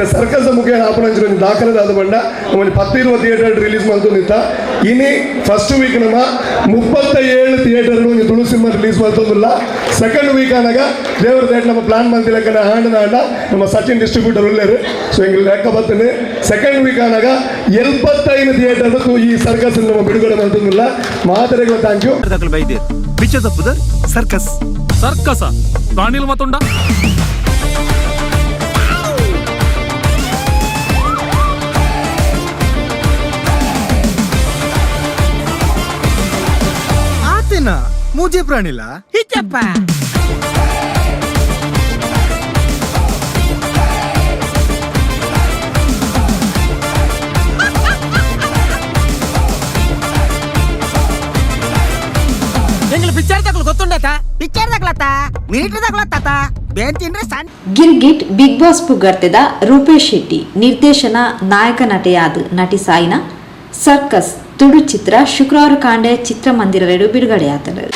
ಇತ್ತೆ ಸರ್ಕಸ್ ಮುಖೇನ ಆಪುನಂಚಿನ ಒಂಜಿ ದಾಖಲೆ ದಾದ ಪಂಡ, ಒಂಜಿ 10-20 ಥಿಯೇಟರ್ ರಿಲೀಸ್ ಮಲ್ತೊಂದಿತ್ತ. ಇನಿ ಫಸ್ಟ್ ವೀಕ್ ನಮ್ಮ 37 ಥಿಯೇಟರ್ ಒಂಜಿ ತುಳು ಸಿನಿಮಾ ರಿಲೀಸ್ ಮಲ್ತೊಂದುಲ್ಲ. ಸೆಕೆಂಡ್ ವೀಕ್ ಆನಾಗ ದೇವರ ದೇಟ್ ನಮ್ಮ ಪ್ಲಾನ್ ಮಲ್ತಿಲೆಕ್ಕನೆ ಆಂಡ ಆಂಡ ನಮ್ಮ ಸಚಿನ್ ಡಿಸ್ಟ್ರಿಬ್ಯೂಟರ್ ಉಲ್ಲೇರು. ಸೊ ಎಂಕ್ ಲೆಕ್ಕ ಬತ್ತುಂಡು, ಸೆಕೆಂಡ್ ವೀಕ್ ಆನಾಗ 75 ಥಿಯೇಟರ್ ಈ ಸರ್ಕಸ್ ನಮ್ಮ ಬಿಡುಗಡೆ ಮಲ್ತೊಂದುಲ್ಲ. ಮಾತೆರೆಗ್ಲ thank you. ದಾಖಲು ಬೈದೆ ಪಿಕ್ಚರ್ ತಪ್ಪುದರ್ ಸರ್ಕಸ್. ಸರ್ಕಸ ಪ್ರಾಣಿಲ್ ಮತ್ತುಂಡ. ಆತೇನ ಮೂಜೆ ಪ್ರಾಣಿಲ. ಹಿಚ್ಚಪ್ಪ. ಎಂಗ್ಲ ಪಿಕ್ಚರ್ ತಗೊಳ್ ಗೊತ್ತುಂಡತ? ಪಿಕ್ಚರ್ ತಗೊಳತ್ತ, ಮೀಟರ್ ತಗೊಳತ್ತ, ಬೇಂತಿಂದ್ರೆ ಸಣ್ಣ. ಗಿರ್ಗಿಟ್ ಬಿಗ್ ಬಾಸ್ ಪುಗರ್ತೆದ ರೂಪೇಶ್ ಶೆಟ್ಟಿ ನಿರ್ದೇಶನ, ನಾಯಕ ನಟೆಯಾದ ನಟಿ ಸಾಯಿನ ಸರ್ಕಸ್ ತುಳು ಚಿತ್ರ ಶುಕ್ರವಾರ ಕಾಂಡೆ ಚಿತ್ರಮಂದಿರಲೆಡು ಬಿಡುಗಡೆಯಾತರು.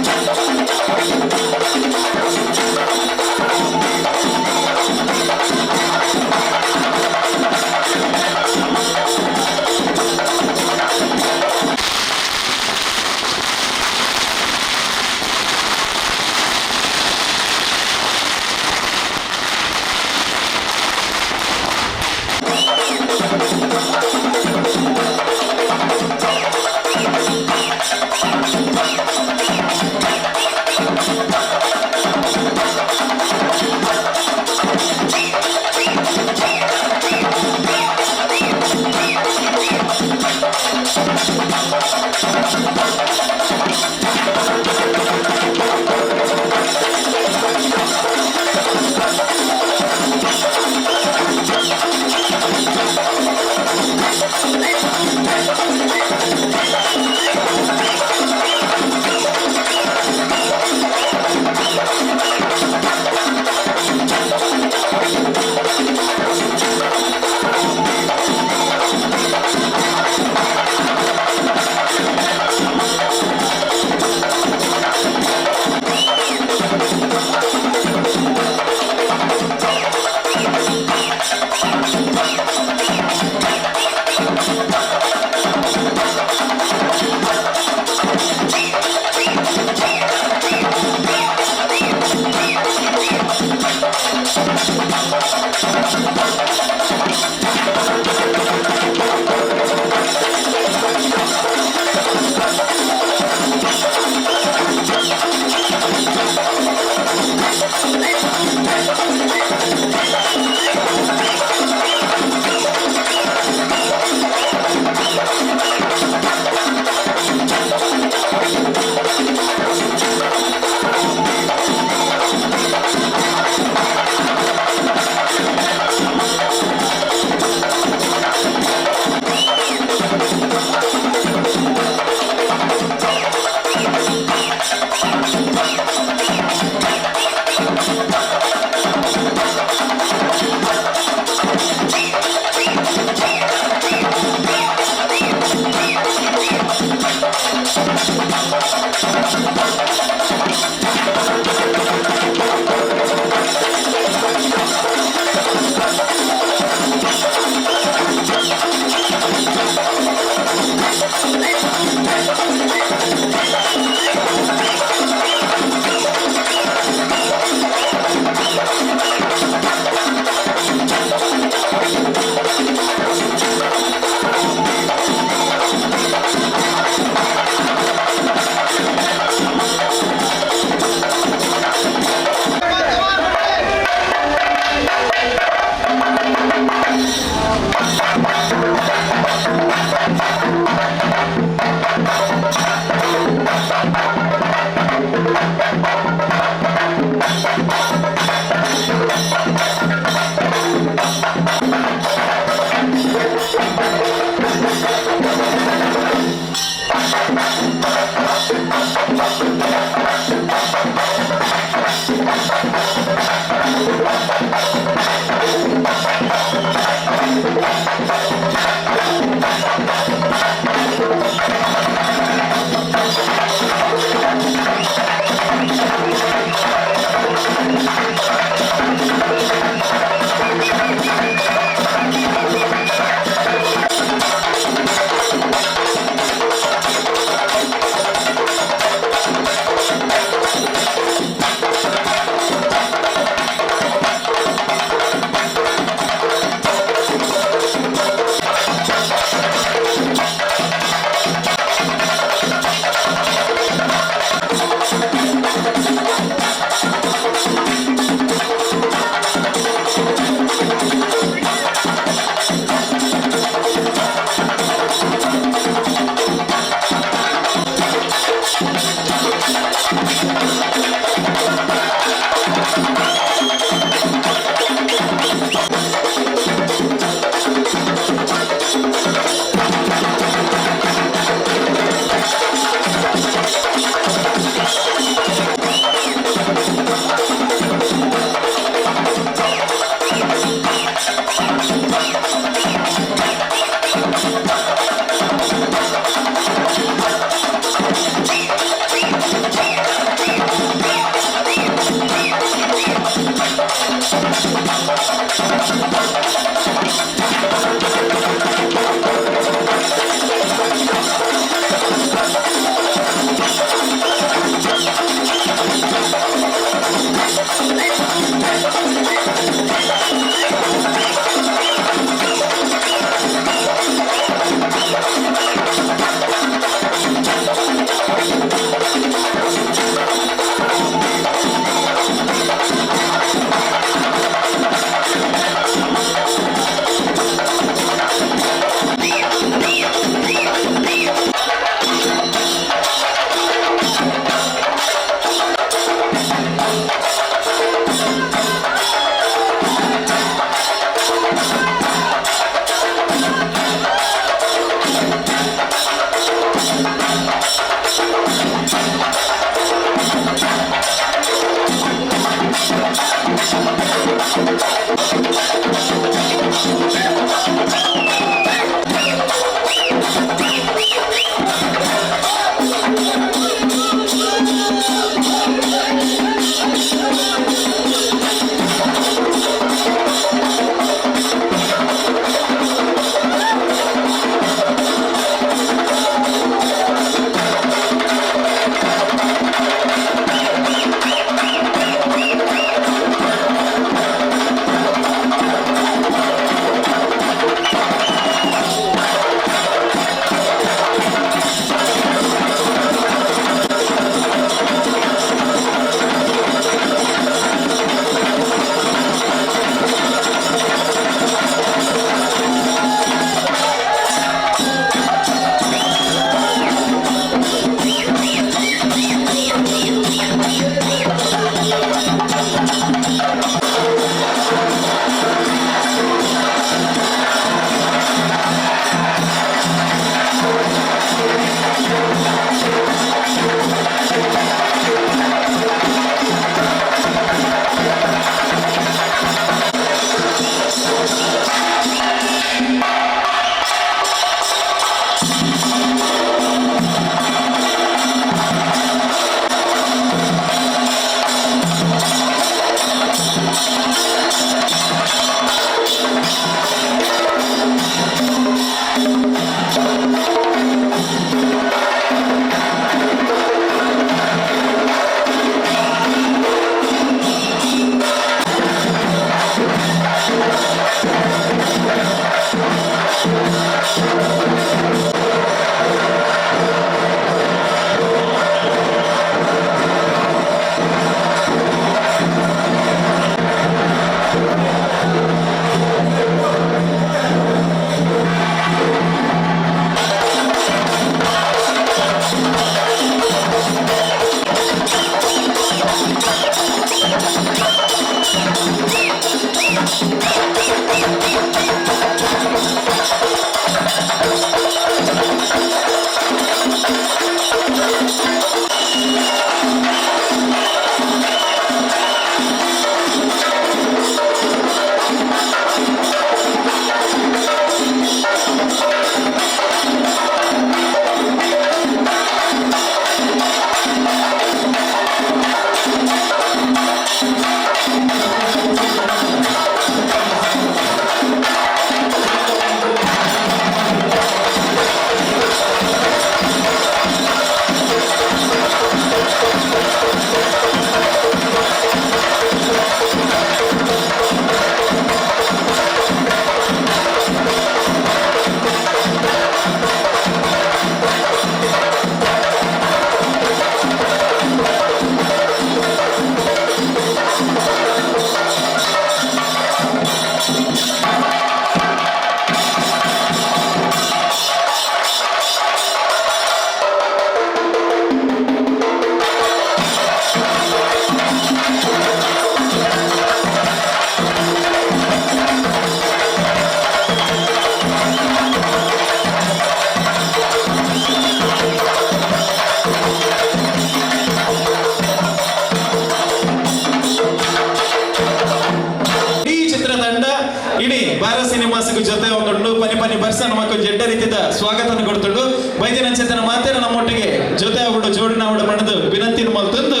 ಬರ್ಸ ನಮಕ್ ಜಡ್ಡ ರೀತಿದ ಸ್ವಾಗತನ ಕೊಡ್ತುಂಡು. ಬೈದಿನಂಚಿತ್ತಿನ ಮಾತೆರ ನಮ್ಮೊಟ್ಟಿಗೆ ಜೊತೆ ಆವಡು ಜೋಡಿನ ಆವಡು ಪಡೆದು ವಿನಂತಿನ ಮಲ್ತೊಂದು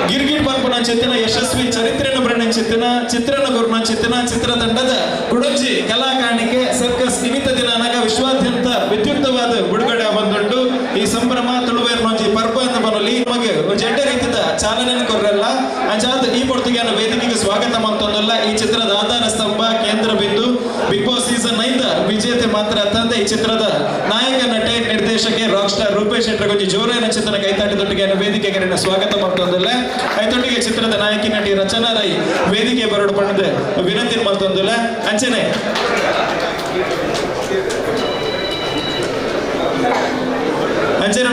ಗಿರ್ಗಿಟ್ ಪನ್ಪುನಂಚಿತ್ತಿನ ಯಶಸ್ವಿ ಚರಿತ್ರೆಯನ್ನು ಬರೆನಂಚಿತ್ತಿನ ಚಿತ್ರನ ಗುರುನಂಚಿತ್ತಿನ ಚಿತ್ರತಂಡದ ಕುಡಂಜಿ ಕಲಾ ಕಾಣಿಕೆ ಸರ್ಕಸ್ ನಿಮಿತ್ತ ದಿನ ಅನಗ ವಿಶ್ವಾದ್ಯಂತ ವಿದ್ಯುಕ್ತವಾದ ಬಿಡುಗಡೆ ಬಂದುಂಟು. ಈ ಸಂಭ್ರಮ ತುಳುವೇರ್ನೊಂಜಿ ಪರ್ಬ ಅಂತ ಬನೊಲಿ ನಮಗೆ ಒಂಜಿ ಎಡ್ಡೆ ರೀತಿದ ಚಾಲನೆ ಕೊರ್ರಲ್ಲ. ಅಂಚಾದ ಈ ಪೊರ್ತುಗೆಯನ್ನು ವೇದಿಕೆಗೆ ಸ್ವಾಗತ ಮಂತೊಂದಲ್ಲ. ಈ ಚಿತ್ರದ ಆಧಾರ ಸ್ತಂಭ ಕೇಂದ್ರ ಬಿಂದು big boss season 9 ವಿಜೇತೆ ಮಾತ್ರ ಅತ್ತಂದೆ ಈ ಚಿತ್ರದ ನಾಯಕ ನಟೆ ನಿರ್ದೇಶಕೆ ರಾಕ್ ಸ್ಟಾರ್ ರೂಪೇಶ್ ಶೆಟ್ಟರ್ ಗೊಂಜಿ ಜೋರೇನ ಚಿತ್ರನ ಕೈತಾಟಿದೊಟ್ಟಿಗೆ ವೇದಿಕೆಗೆ ಸ್ವಾಗತ ಮಾಡ್ತೊಂದಿಲ್ಲ. ಐತೊಟ್ಟಿಗೆ ಚಿತ್ರದ ನಾಯಕಿ ನಟಿ ರಚನಾ ರೈ ವೇದಿಕೆ ಬರಡು ಪಡೆದು ವಿನಂತಿ ಮಾಡ್ತೊಂದಿಲ್ಲ. ಅಂಚನೆ ಅಂಚನೆ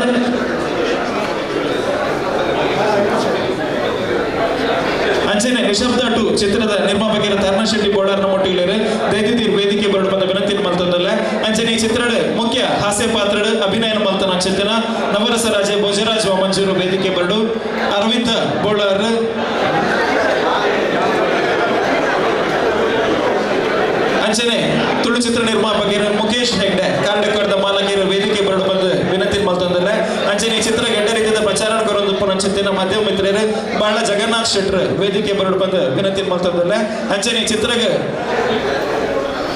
ಅಂಚನೆ ನಿಶಬ್ದ 2 ಚಿತ್ರದ ನಿರ್ಮಾಪಕರ ತರ್ಣ ಶೆಟ್ಟಿ ಬೋಳಾರ್ನ ಮೊಟ್ಟಿಗಳೇ ದೈದಿದ್ದೀರ್ ವೇದಿಕೆ ಬರಡು ಬಂದ ವಿನಂತಿ ಮಲ್ತೊಂದಲ್ಲ. ಅಂಚನೆ ಈ ಚಿತ್ರದ ಮುಖ್ಯ ಹಾಸ್ಯ ಪಾತ್ರಡು ಅಭಿನಯನ ಮಲ್ತನ ಚಿತ್ರನ ನವರಸ ರಾಜೆ ಭೋಜರಾಜ್ ವಾಮಂಜೂರು ವೇದಿಕೆ ಬರಡು ಅರವಿಂದ ಬೋಳಾರ್ ಅಂಚನೆ ತುಳು ಚಿತ್ರ ನಿರ್ಮಾಪಕರು ಮುಖೇಶ್ ಹೆಗ್ಡೆ ಕಾರ್ಡಕ್ಕರ್ದ ಮಾಲಕರು ವೇದಿಕೆ ಬರಡು ಬಂದು ವಿನಂತಿ ಮಲ್ತೊಂದಲ್ಲ. ಅಂಚನೆ ಈ ಚಿತ್ರ ಗೆಡ್ಡ ರೀತಿಯ ಪ್ರಚಾರ ಕೊರೊಂದು ಮಾಧ್ಯಮ ಮಿತ್ರರು ಬಾಳ ಜಗನ್ನಾಥ್ ಶೆಟ್ಟರ್ ವೇದಿಕೆ ಬರಡು ಬಂದು ವಿನಂತಿ ಮಲ್ತೊಂದಲ್ಲ. ಅಂಚನೆ ಈ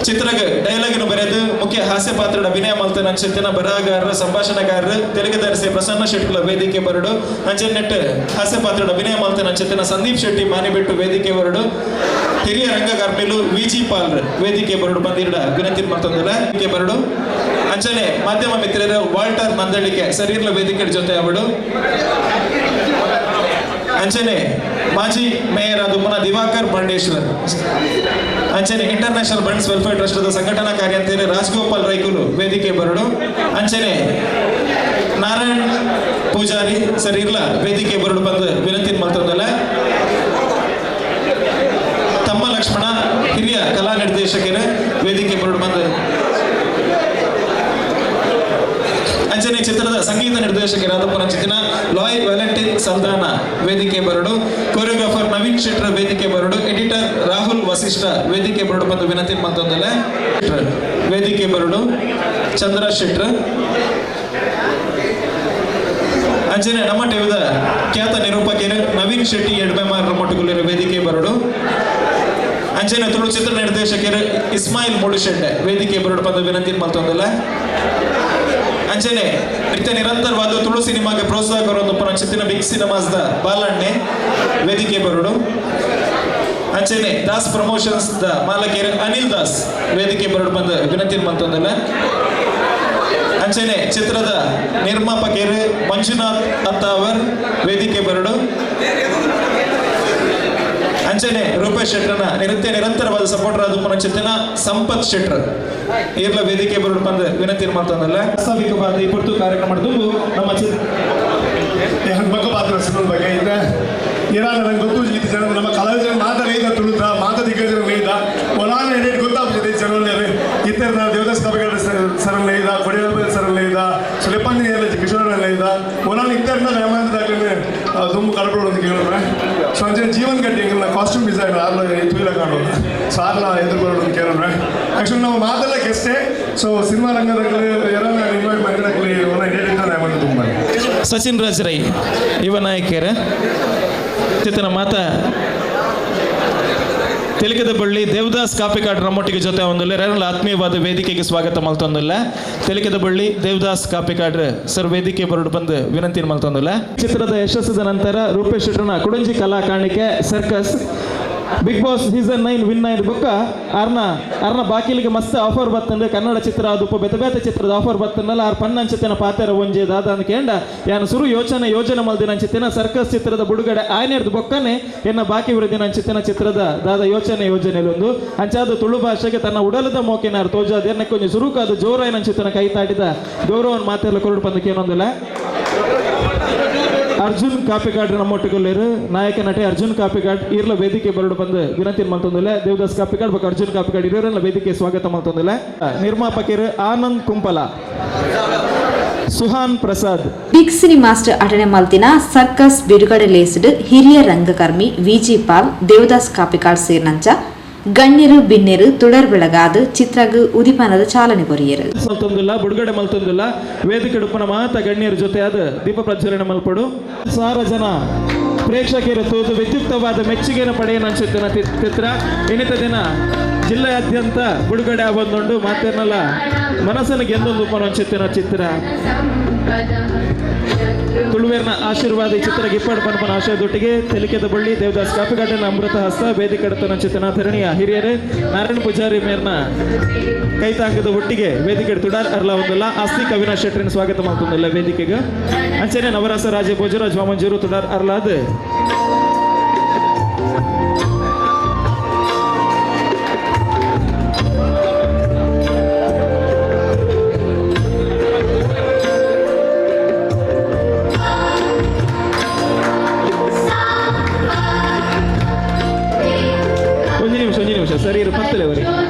ಚಿತ್ರಗ ಡೈಲಾಗ್ ಬರೆದು ಮುಖ್ಯ ಹಾಸ್ಯ ಪಾತ್ರದ ಅಭಿನಯ ಮಲ್ತನ ಅಂಚಿನ ಬರಹಗಾರರು ಸಂಭಾಷಣೆಗಾರರು ತೆಲುಗುದರ್ಶಿ ಪ್ರಸನ್ನ ಶೆಟ್ಟಿಗಳ ವೇದಿಕೆ ಬರಡು. ಅಂಚನೆ ನೆಟ್ ಹಾಸ್ಯ ಪಾತ್ರದ ಅಭಿನಯ ಮಲ್ತನ ಅಂಚಿನ ಸಂದೀಪ್ ಶೆಟ್ಟಿ ಮಾನಿಬಿಟ್ಟು ವೇದಿಕೆ ಬರಡು. ಹಿರಿಯ ರಂಗಕರ್ಮಿಲು ವಿ ಜಿ ಪಾಲ್ರ್ ವೇದಿಕೆ ಬರಡು ಬಂದಿರಡ ವಿನಂತಿ ಮಲ್ತೊಂದಲ್ಲ ವೇದಿಕೆ ಬರಡು. ಅಂಚನೆ ಮಾಧ್ಯಮ ಮಿತ್ರರು ವಾಲ್ಟರ್ ನಂದಳಿಕೆ ಸರಿರ್ಲ ವೇದಿಕೆ ಜೊತೆ ಅವಳು. ಅಂಚನೆ ಮಾಜಿ ಮೇಯರ್ ಆದ ಪುನಃ ದಿವಾಕರ್ ಬಂಡೇಶ್ವರ್. ಅಂಚನೆ international bunds welfare trust ಸಂಘಟನಾ ಕಾರ್ಯಂತೆಯರು ರಾಜಗೋಪಾಲ್ ರೈಕುಲು ವೇದಿಕೆ ಬರಡು. ಅಂಚನೆ ನಾರಾಯಣ್ ಪೂಜಾರಿ ಸರ್ ಇರ್ಲ ವೇದಿಕೆ ಬರಡು ಬಂದು ವಿನಂತಿ ಮಲ್ತೊಂದಲ್ಲ. ತಮ್ಮ ಲಕ್ಷ್ಮಣ ಹಿರಿಯ ಕಲಾ ನಿರ್ದೇಶಕರು ವೇದಿಕೆ ಬರಡು ಬಂದು. ಅಂಚನೆ ಚಿತ್ರದ ಸಂಗೀತ ನಿರ್ದೇಶಕರಾದ ಪುನಂಚಿತಿನ ಲಾಯ್ ವ್ಯಾಲೆಂಟಿನ್ ಸಲ್ದಾನ ವೇದಿಕೆ ಬರಡು. ಕೊರಿಯೋಗ್ರಾಫರ್ ನವೀನ್ ಶೆಟ್ಟರ್ ವೇದಿಕೆ ಬರಡು. ಎಡಿಟರ್ ರಾಹುಲ್ ವಸಿಷ್ಠ ವೇದಿಕೆ ಬರಡು ಬಂದು ವಿನಂತಿ ಮಲ್ತೊಂದಲ್ಲ. ವೇದಿಕೆ ಬರಡು ಚಂದ್ರ ಶೆಟ್ಟರ್. ಅಂಚನೆ ನಮ್ಮ ಟಿವಿದ ಖ್ಯಾತ ನಿರೂಪಕರು ನವೀನ್ ಶೆಟ್ಟಿ ಎಡ್ಮೆಮಾರ್ ಮೊಟ್ಟುಗುಲಿರ ವೇದಿಕೆ ಬರಡು. ಅಂಚನೆ ತುಳು ಚಿತ್ರ ನಿರ್ದೇಶಕರು ಇಸ್ಮಾಯಿಲ್ ಮೂಡುಶೆಟ್ಟೆ ವೇದಿಕೆ ಬರಡು ಬಂದು ವಿನಂತಿ ಮಲ್ತೊಂದಲ್ಲ. ಅಂಚನೆ ನಿತ್ಯ ನಿರಂತರವಾದ ತುಳು ಸಿನಿಮಾಗೆ ಪ್ರೋತ್ಸಾಹ ಕೊರೊಂದು ಚಿತ್ತಿನ ಬಿಗ್ ಸಿನಿಮಾಸ್ದ ಬಾಲಣ್ಣೆ ವೇದಿಕೆ ಬರಡು. ಅಂಚನೆ ದಾಸ್ ಪ್ರಮೋಷನ್ಸ್ the ಮಾಲಕರು ಅನಿಲ್ ದಾಸ್ ವೇದಿಕೆ ಬರಡು ಬಂದು ವಿನಂತಿ ಮಲ್ತೊಂದಲ್ಲ. ಅಂಚನೆ ಚಿತ್ರದ ನಿರ್ಮಾಪಕರು ಮಂಜುನಾಥ್ ಅತ್ತಾವರ್ ವೇದಿಕೆ ಬರಡು. ಅಂಚನೆ ರೂಪೇಶ್ ಶೆಟ್ಟರ್ನ ನಿತ್ಯ ನಿರಂತರವಾದ ಸಪೋರ್ಟರ್ ಆದ ಚಿತ್ತಿನ ಸಂಪತ್ ಶೆಟ್ಟರ್ ಈರ್ಲ ವೇದಿಕೆ ಬರಡು ಬಂದು ವಿನಂತಿ ಮಾಡ್ತಂದಲ್ಲ. ವಾಸ್ತವಿಕವಾದ ಈ ಪುರ್ತು ಕಾರ್ಯಕ್ರಮ ನಮ್ಮ ಬಗ್ಗೆ ಪಾತ್ರ ಸಿನಿಮಾ ಬಗ್ಗೆ ಇದೆ ಏನಾರ ನಂಗೆ ಗೊತ್ತು ಜನ ನಮ್ಮ ಕಲಾವಿದರ ಮಾತಾಡ ತುಳುದ ಮಾತಾ ದಿಗ್ಗಜರ ನೇಯ್ದ ಒಲಾನ ಏನೇನು ಗೊತ್ತಾಗ್ತದೆ ಜನರಲ್ಲಿ ಇತರ ದೇವದಾಸ್ ಕಬಿಗಡ ಸರ್ ನೇಯ್ದ ಕೊಡಿಯಲ್ ಸರ್ ನೇಯ್ದ ಸುಲೆಪ್ಪಂದಿನ ಕಿಶೋರ್ ನೇಯ್ದ ಒಲಾನ ಇತ್ತರ್ನ ನೇಮಾಂತದಾಗಲೇ ತುಂಬ ಕಳಪಡ ಅಂತ ಕೇಳಿದ್ರೆ. ಸೊ ಅಂಚನೆ ಜೀವನ್ ಗಟ್ಟಿ ಎಂಗಲ್ನ ಕಾಸ್ಟ್ಯೂಮ್ ಡಿಸೈನರ್ ಆರ್ಲ ತೂಯಿಲ ಕಾಣೋದು ಸೊ ಆರ್ಲ ಎದುರು ಬರೋದು ಅಂತ ಕೇಳಿದ್ರೆ. ಆ್ಯಕ್ಚುಲಿ ನಾವು ಮಾತೆಲ್ಲ ಗೆಸ್ಟೇ. ಸೊ ಸಿನಿಮಾ ರಂಗದಾಗಲಿ ಯಾರ ಇನ್ವೈಟ್ ಮಾಡಿದಾಗಲಿ ಒಣ ನೇಮಂತ ತುಂಬ. ಸಚಿನ್ ರಾಜ್ ರೈ ಯುವ ನಾಯಕರ ಚಿತ್ರನ ಮಾತ ತೆಲುಗದ ಬಳ್ಳಿ ದೇವದಾಸ್ ಕಾಪಿಕಾಡ್ ನಮ್ಮೊಟ್ಟಿಗೆ ಜೊತೆ ಒಂದಿಲ್ಲ ರೇರಲ್ಲ ಆತ್ಮೀಯವಾದ ವೇದಿಕೆಗೆ ಸ್ವಾಗತ ಮಲ್ತೊಂದಿಲ್ಲ. ತೆಲುಗದ ಬಳ್ಳಿ ದೇವದಾಸ್ ಕಾಪಿಕಾಡ್ರ ಸರ್ ವೇದಿಕೆ ಬರಡು ಬಂದು ವಿನಂತಿ ಮಲ್ತೊಂದಿಲ್ಲ. ಚಿತ್ರದ ಯಶಸ್ಸದ ನಂತರ ರೂಪೇಶ್ ಶೆಟ್ಟರ್ನ ಕುಡಂಜಿ ಕಲಾ ಕಾಣಿಕೆ circus Bigg Boss season 9 win ಆಯ್ತು ಬೊಕ್ಕ ಅರ್ನ ಅರ್ನ ಬಾಕಿಲಿಗೆ ಮಸ್ತ್ ಆಫರ್ ಬತ್ತಂದ್ರೆ ಕನ್ನಡ ಚಿತ್ರ ಅದು ಬೇತೆ ಬೇತೆ ಚಿತ್ರದ ಆಫರ್ ಬತ್ತಂದಲ್ಲ ಆರ್ ಪನ್ನಂಚಿತ್ತಿನ ಪಾತೆರ ಒಂಜಿ ದಾದ ಅಂದ್ಕೇಂಡ ಯಾನು ಸುರು ಯೋಚನೆ ಯೋಜನೆ ಮಲ್ದಿನ ಅಂಚಿತ್ತಿನ ಸರ್ಕಸ್ ಚಿತ್ರದ ಬುಡುಗಡೆ ಆಯ್ನೇರ್ದು ಬೊಕ್ಕನೆ ಎನ್ನ ಬಾಕಿ ವಿರುದ್ಧಿನ ಅಂಚಿತ್ತಿನ ಚಿತ್ರದ ದಾದ ಯೋಚನೆ ಯೋಜನೆಯಲ್ಲಿ ಒಂದು ಅಂಚಾದ ತುಳು ಭಾಷೆಗೆ ತನ್ನ ಉಡಲದ ಮೋಕಿನಾರ್ ತೋಜಾದ ಎನ್ನಕ್ಕೆ ಒಂಜಿ ಸುರುಕಾದ ಜೋರಾಯನ ಅಂಚಿತ್ತಿನ ಕೈ ತಾಟಿದ ಗೌರವನ್ ಮಾತೆಲ್ಲ ಕೊರಡು ಪಂದಕ್ಕೆ ಏನೊಂದಿಲ್ಲ. ಅರ್ಜುನ್ ಕಾಪಿಕಾಡ್ ನಮ್ಮೊಟ್ಟಿಗೊಲ್ಲೇರು ನಾಯಕ ನಟೆ ಅರ್ಜುನ್ ಕಾಪಿಕಾಡ್ ಈರ್ಲ ವೇದಿಕೆ ಬರಡು ಬಂದು ವಿನಂತಿ ಮಲ್ತೊಂದಿಲ್ಲ. ದೇವದಾಸ್ ಕಾಪಿಕಾಡ್ ಬೊಕ್ಕ ಅರ್ಜುನ್ ಕಾಪಿಕಾಡ್ ಇರೋರೆಲ್ಲ ವೇದಿಕೆ ಸ್ವಾಗತ ಮಲ್ತೊಂದಿಲ್ಲ. ನಿರ್ಮಾಪಕರು ಆನಂದ್ ಕುಂಪಲ, ಸುಹಾನ್ ಪ್ರಸಾದ್. ಬಿಗ್ ಸಿನಿಮಾಸ್ಟರ್ ಅಟನೆ ಮಲ್ತಿನ ಸರ್ಕಸ್ ಬಿಡುಗಡೆ ಲೇಸ್ಡ್ ಹಿರಿಯ ರಂಗಕರ್ಮಿ ವಿಜಿ ಪಾಲ್, ದೇವದಾಸ್ ಕಾಪಿಕಾಡ್ ಸೇರಿನಂಚ ಗಣ್ಯರು ಬಿನ್ನೆರು ತುಡರ್ ಬೆಳಗಾದ್ ಚಿತ್ರಗ್ ಉದಿಪನದ ಚಾಲನೆ ಕೊರಿಯರು. ಮಲ್ತೊಂದಿಲ್ಲ, ಬಿಡುಗಡೆ ಮಲ್ತೊಂದಿಲ್ಲ. ವೇದಿಕೆ ಉಪ್ಪನ ಮಾತ ಗಣ್ಯರ ಜೊತೆ ಆದ ದೀಪ ಪ್ರಜ್ವಲನೆ ಮಲ್ಪಡು. 1000 ಜನ ಪ್ರೇಕ್ಷಕರು ತೋದು ವಿದ್ಯುಕ್ತವಾದ ಮೆಚ್ಚುಗೆಯನ್ನು ಪಡೆಯನಂಚಿತ್ತಿನ ಚಿತ್ರ ಇನ್ನಿತ ದಿನ ಜಿಲ್ಲೆಯಾದ್ಯಂತ ಬಿಡುಗಡೆ ಆಗೊಂದುಂಡು. ಮಾತೇನಲ್ಲ ಮನಸ್ಸನ್ನು ಗೆದ್ದೊಂದು ಉಪನಂಚಿತ್ತಿನ ಚಿತ್ರ ತುಳುವೇರ್ನ ಆಶೀರ್ವಾದ ಈ ಚಿತ್ರ ಗಿಪ್ಪಡ್ ಪನ್ಪನ ಆಶಯದೊಟ್ಟಿಗೆ ತೆಲಿಕೆದ ಬಳ್ಳಿ ದೇವದಾಸ್ ಕಾಪಿಗಾಡಿನ ಅಮೃತ ಹಸ್ತ ವೇದಿಕೆ ಚಿತ್ರನ ಧರಣಿಯ ಹಿರಿಯರೇ ನಾರಾಯಣ ಪೂಜಾರಿ ಮೇರ್ನ ಕೈತಾಂಗದ ಒಟ್ಟಿಗೆ ವೇದಿಕೆ ತುಡಾರ್ ಅರ್ಲ ಒಂದಲ್ಲ ಆಸ್ತಿಕ್ ಅವಿನಾಶ್ ಶೆಟ್ಟರಿನ ಸ್ವಾಗತ ಮಾಡ್ತೊಂದಿಲ್ಲ ವೇದಿಕೆಗೆ. ಅಂಚನೆ ನವರಸ ರಾಜ ಭೋಜರಾಜ್ ವಾಮಂಜೂರು ತುಡಾರ್ ಅರ್ಲಾದ್ ಒಂದು ನಿಮಿಷ ಸರಿ ಇರು ಪತ್ತಲೆ ಅವರಿ